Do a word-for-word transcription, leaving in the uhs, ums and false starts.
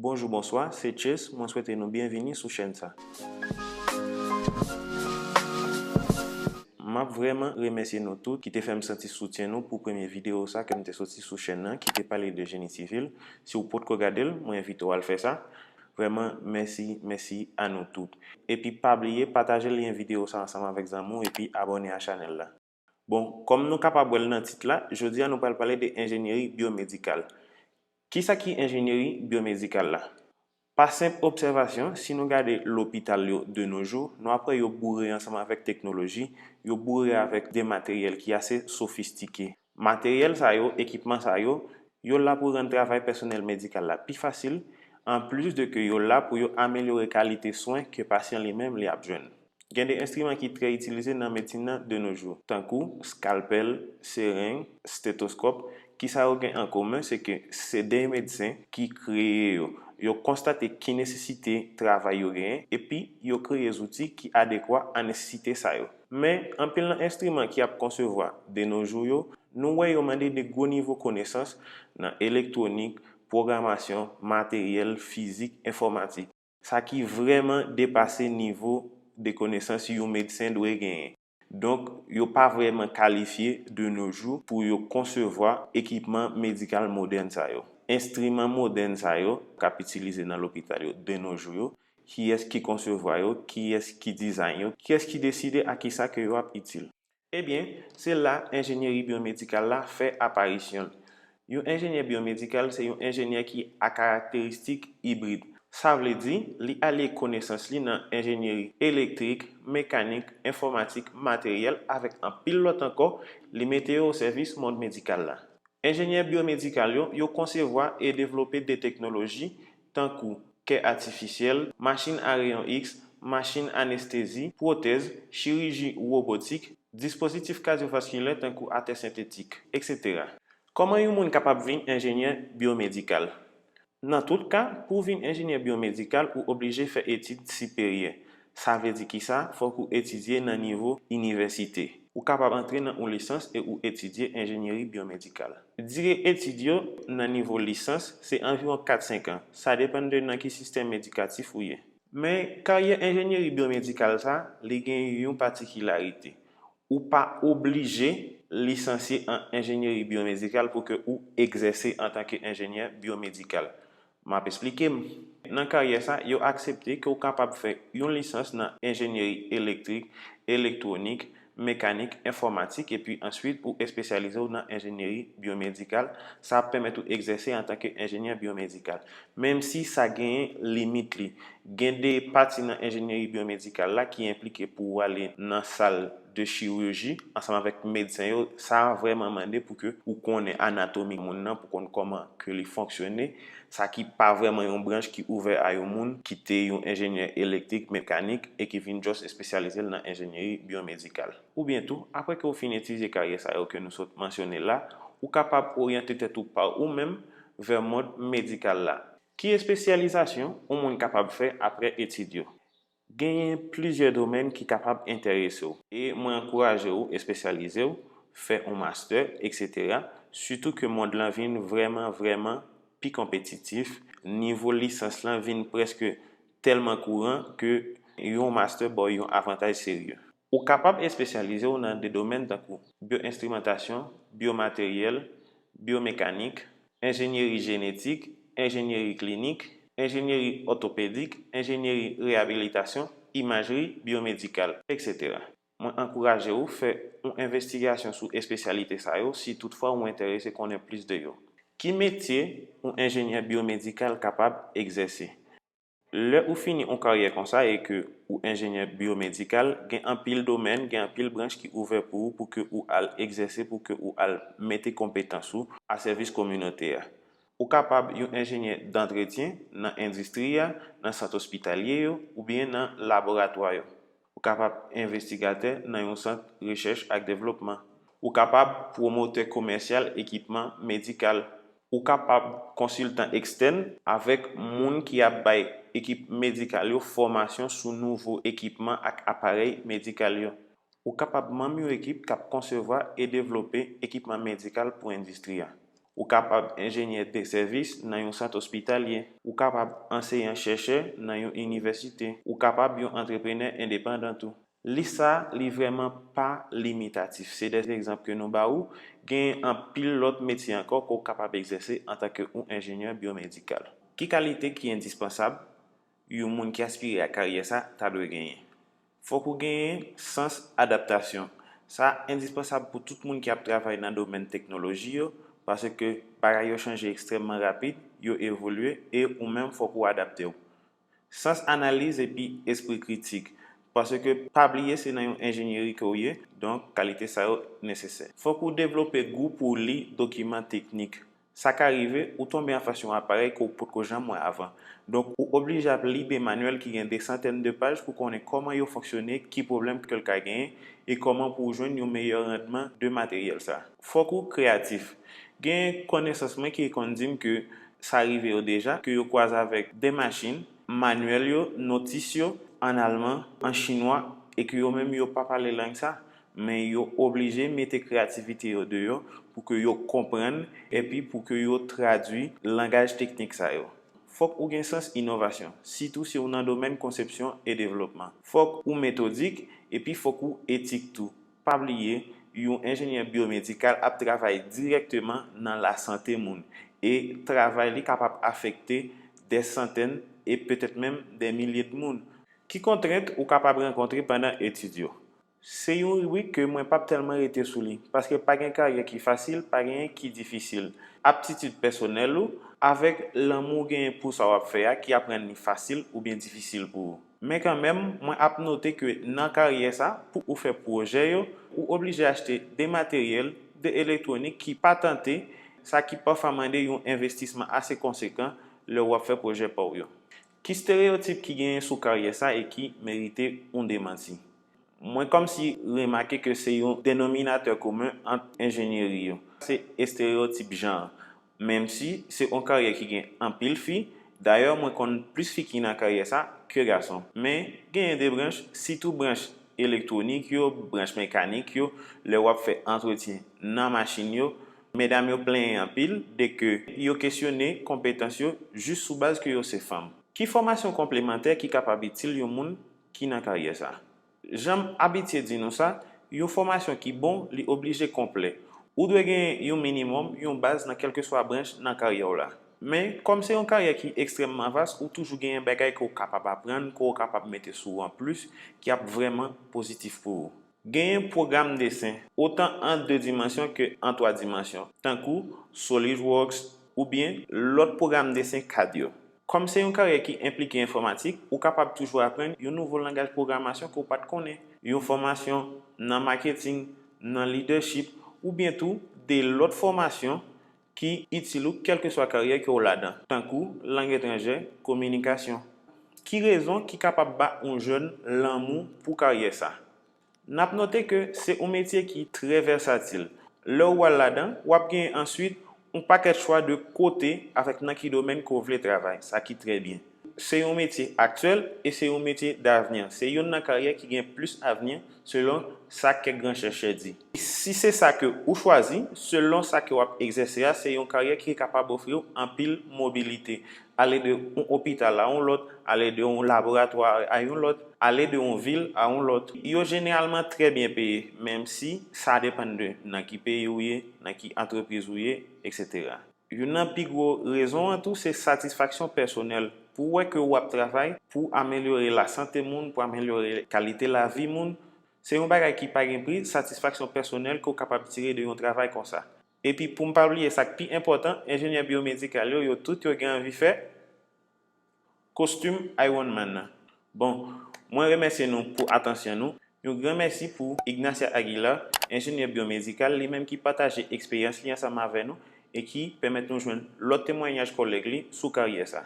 Bonjou, bonswa, se Chase, mwen swete nou byenvini sou chèn sa. M ap vrèman remèsye nou tout ki te fè m santi soutyen nou pou premye videyo sa ke m te soti sou chèn nan ki te pale de jeni sivil. Si w potko gade l, mwen envite w al fè sa. Vrèman, mèsi, mèsi a nou tout. Epi pa bliye pataje lyen videyo sa ansanm avèk zanmi w epi abòne a chanèl la. Bon, kòm nou kapab wè l nan tit la, jodi a nou pral pale de enjenyeri byomedikal. Kisa ki enjenyeri byomedikal la? Pa senp obsèvasyon, si nou gade lopital yo de nos jours, nou ap wè yo boure ansanm avèk teknoloji, yo boure avèk de materyèl ki ase sofistike. Materyèl sa yo, ekipman sa yo, yo la pou rann travay pèsonèl medikal la pi fasil, anplis de ke yo la pou yo amelyore kalite swen ke pasyan li menm li ap jwenn. Gen de enstriman ki trè itilize nan medsin nan de nos jours, tankou skalpèl, sereng, stetoskòp. Kisa yo gen an komen, se ke se de medsen ki kreye yo. Yo konstate ki nesesite travay yo genyen, epi yo kreye zouti ki adekwa a nesesite sa yo. Men, anpil nan enstriman ki ap konsevwa de nos jours yo, nou wè yo mande de gwo nivo konesans nan elektwonik, pwogramasyon, materyèl, fizik, enfòmatik. Sa ki vrèman depase nivo de konesans yon medsen dwe genyen. Donk, yo pa vrèman kalifye de nos jours pou yo konsevwa ekipman medikal modèn sa yo. Enstriman modèn sa yo k ap itilize nan lopital yo de nos jours yo, kiyès ki konsevwa yo, kiyès ki dizayn yo, kiyès ki deside a kisa ke yo ap itil. Ebyen, se la enjenyeri byomedikal la fè aparisyon l. Yon enjenyè byomedikal se yon enjenyè ki a karakteristik ibrid. Sa vle di, li alye konesans li nan enjenyeri elektrik, mekanik, enfòmatik, materyèl, avèk anpil lòt ankò, li mete yo o sèvis mond medikal la. Enjenyè byomedikal yo, yo konsevwa e devlope de teknoloji tankou kè atifisyèl, machin a reyon X, machin anestezi, pwotèz, chiriji wobotik, dispozitif kadyovaskilè tankou atè sentetik, etsetera. Kòman yon moun kapab vin enjenyè byomedikal? Nan tout ka, pou w vin enjenyè byomedikal, ou oblije fè etid siperyè. Sa vle di kisa? Fòk ou etidye nan nivo inivèsite. Ou kapab antre nan yon lisans e ou etidye enjenyeri byomedikal. Dire etid yo nan nivo lisans se anviwon kat senk an. Sa depann de nan ki sistèm edikatif ou ye. Men, karyè enjenyeri byomedikal sa, li gen yon patikilarite. Ou pa oblije lisansye an enjenyeri byomedikal pou ke ou egzèse antanke enjenyè byomedikal. M ap esplike m. Nan karyè sa, yo aksepte ke w kapab fè yon lisans nan enjenyeri elektrik, elektwonik, mekanik, enfòmatik, epi answit ou espesyalize w nan enjenyeri byomedikal. Sa ap pèmèt ou egzèse antanke enjenyè byomedikal. Menm si sa genyen limit li, gen de pati nan enjenyeri byomedikal la ki enplike pou w ale nan sal de chiriji ansanm avèk medsen yo. Sa vrèman mande pou ke ou konnen anatomi moun nan, pou konn kòman ke li fonksyone, sa ki pa vrèman yon branch ki ouvè a yon moun ki te yon enjenyè elektrik, mekanik, e ki vin just espesyalize l nan enjenyeri byomedikal. Oubyen tou, apre ke w fin etidye karyè sa yo ke nou sot mansyone la, ou kapab oryante tèt ou pa ou menm vè mond medikal la. Ki espesyalizasyon yon moun kapab fè apre etid yo? Genyen plizyè domèn ki kapab enterese w, e mwen ankouraje w espesyalize w, fè yon mastè, etsetera. Sitou ke mond lan vin vrèman, vrèman pi konpetitif, nivo lisans lan vin prèske tèlman kouran ke yon mastè ba w yon avantaj serye. Ou kapab espesyalize w nan de domèn tankou byoenstrimantasyon, byomateryèl, byomekanik, enjenyeri jenetik, enjenyeri klinik, enjenyeri òtopedik, enjenyeri reyabilitasyon, imajri byomedikal, etsetera. Mwen ankouraje w fè yon envestigasyon sou espesyalite sa yo si toutfwa ou enterese konnen plis de yo. Ki metye yon enjenyè byomedikal kapab egzèse? Lè ou fini yon karyè konsa e ke ou enjenyè byomedikal, gen anpil domèn, gen anpil branch ki ouvè pou ou, pou ke ou al egzèse, pou ke ou al mete konpetans ou a sèvis kominote a. Ou kapab yon enjenyè dantretyen nan endistri a, nan sant ospitalye yo, oubyen nan laboratwa yo. Ou kapab envestigatè nan yon sant rechèch ak devlopman. Ou kapab pwomotè komèsyal ekipman medikal. Ou kapab konsiltan ekstèn avèk moun ki ap bay ekip medikal yo fòmasyon sou nouvo ekipman ak aparèy medikal yo. Ou kapab manm yon ekip k ap konsevwa e devlope ekipman medikal pou endistri a. Ou kapab enjenyè de sèvis nan yon sant ospitalye. Ou kapab anseyan-chèchè nan yon inivèsite. Ou kapab yon antreprenè endepandan tou. Lis sa a, li vrèman pa limitatif. Se de egzanp ke nou ba ou. Gen anpil lòt metye ankò ke w kapab egzèse antanke yon enjenyè byomedikal. Ki kalite ki endispansab yon moun ki aspire a karyè sa ta dwe genyen? Fòk ou genyen sans adaptasyon. Sa endispansab pou tout moun ki ap travay nan domèn teknoloji yo, paske bagay yo chanje ekstrèmman rapid, yo evolye, e ou menm fòk ou adapte w. Sans analiz epi espri kritik, paske pa bliye se nan yon enjenyeri ke w ye, donk kalite sa yo nesesè. Fòk ou devlope gou pou w li dokiman teknik. Sa ka rive, ou tonbe anfas yon aparèy ke w potko janm wè avan. Donk, ou oblije ap li de manyèl ki gen de santèn de paj pou konnen kòman yo fonksyone, ki pwoblèm ke l ka genyen, e kòman pou w jwenn yon meyè randman de materyèl sa. Fòk ou kreyatif. Gen konesans mwen ki konn di m ke sa rive yo deja, ke yo kwaze avèk de machin, manyèl yo, notis yo, an alman, an chinwa, e ke yo menm yo pa pale lang sa, men yo oblije mete kreyativite yo deyò pou ke yo konprann epi pou ke yo tradui langaj teknik sa yo. Fòk ou gen sans inovasyon, sitou si w nan domèn konsepsyon e devlopman. Fòk ou metodik, epi fòk ou etik tou. Pa bliye, yon enjenyè byomedikal ap travay dirèkteman nan lasante moun, e travay li kapab afekte de santèn e petèt menm de milye de moun. Ki kontrent ou kapab rankontre pandan etid yo? Se yon ribrik ke mwen p ap tèlman rete sou li, paske pa gen karyè ki fasil, pa gen ki difisil. Aptitid pèsonèl ou, avèk lanmou w genyen pou sa w ap fè a, ki ap rann li fasil oubyen difisil pou ou. Men kanmenm, mwen ap note ke nan karyè sa, pou ou fè pwojè yo, ou oblije achte de materyèl, de elektwonik ki patante, sa ki pafwa mande yon envestisman ase konsekan lè w ap fè pwojè pa w yo. Ki estereyotip ki genyen sou karyè sa e ki merite yon demanti? Mwen kòmsi remake ke se yon denominatè komen ant enjenyeri yo. Se estereyotip jan an. Menm si se yon karyè ki gen anpil fi, dayè mwen konn plis fi ki nan karyè sa ke gason. Men, genyen de branch, sitou branch elektwonik yo, branch mekanik yo, lè w ap fè antretyen nan machin yo, medam yo plenyen anpil de ke yo kesyone konpetans yo jis sou baz ke yo se fanm. Ki fòmasyon konplemantè ki kapab itil yon moun ki nan karyè sa? Jan m abitye di nou sa, yon fòmasyon ki bon, li oblije konplè. Ou dwe gen yon minimòm, yon baz nan kèlkeswa branch nan karyè w la. Men, kòm se yon karyè ki ekstrèmman vas, ou toujou genyen bagay ke w kapab aprann, ke w kapab mete sou ou anplis, ki ap vrèman pozitif pou ou. Genyen pwogram desen, otan an de dimansyon ke an twa dimansyon, tankou SolidWorks oubyen lòt pwogram desen kad yo. Kòm se yon karyè ki enplike enfòmatik, ou kapab toujou aprann yon nouvo langaj pwogramasyon ke w pa t konnen, yon fòmasyon nan maketing, nan lidèchip, oubyen tou de lòt fòmasyon ki itil ou kèlkeswa karyè ke w ladan, tankou lang etranjè, kominikasyon. Ki rezon ki kapab ba yon jèn lanmou pou karyè sa? N ap note ke se yon metye ki trè vèsatil. Lè w al ladan, w ap gen answit yon pakèt chwa de kote avèk nan ki domèn ke w vle travay, sa ki trè byen. Se yon metye aktyèl e se yon metye davni. Se youn nan karyè ki gen plis avni selon sa kèk gran chèchè di. Si se sa ke ou chwazi, selon sa ke w ap egzèse a, se yon karyè ki kapab ofri w anpil mobilite. Ale de yon opital a yon lòt, ale de yon laboratwa a yon lòt, ale de yon vil a yon lòt. Yo jeneralman trè byen peye, menm si sa depann de nan ki peyi w ye, nan ki antrepriz ou ye, etsetera. Youn nan pi gwo rezon an tou se satisfaksyon pèsonèl. Pou w wè ke w ap travay pou amelyore lasante moun, pou amelyore kalite lavi moun, se yon bagay ki pa gen pri, satisfaksyon pèsonèl ke w kapab tire de yon travay konsa. Epi pou m pa bliye sa k pi enpòtan, enjenyè byomedikal yo, yo tout yo gen anvi fè kostim Iron Man nan. Bon, mwen remèsye nou pou atansyon nou. Yon gran mèsi pou Ignacia Aguilar, enjenyè byomedikal, li menm ki pataje eksperyans li ansanm avè nou e ki pèmèt nou jwenn lòt temwayaj kòlèg li sou karyè sa.